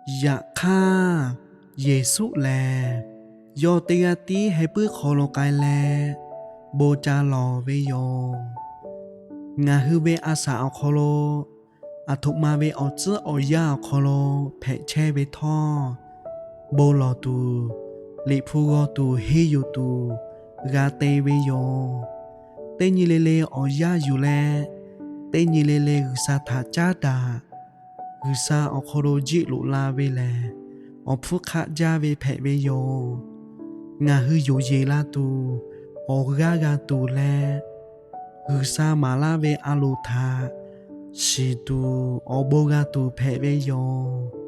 Yaꞈ hk'aˇ, Yeˍsuˆ lehˬ yawˇ teˇ g'aˇ tiˉ heh puiˉ hk'aw lo k'ai leh bon ca lawˬ ve yoˬ. Ngaˬ hui ve a shaꞈ awˬ hk'aw lo aˬ htoꞈ ma ve awˬ tcuhˉ awˬ yanˇ awˬ hk'aw lo hpehꞈ chehˇ ve htawˇ, bon lawˬ tuˬ, liꞈ hpu g'aw tuˬ, henˇ yuˬ tuˬ g'a te ve yoˬ. Teˇ nyi le le awˬ yanˇ yuˬ leh, teˇ nyi le le G'uiˬsha htaꞈ caˉ daꞈ, G'uiˬsha awˬ hk'aw lo jiˆ loꞈ la ve lehˬ, awˬ hpfuhˇ hk'aˆ jaˇ ve hpehꞈ ve yoˬ. Ngaˬ hui yonˍ yeˬ la tuˬ, awˬ g'aˇ g'a tuˬ leh, G'uiˬsha maˍ laˇ ve a loˍ htaꞈ shiˍ tuˬ awˬ bon g'a tuˬ hpehꞈ ve yoˬ.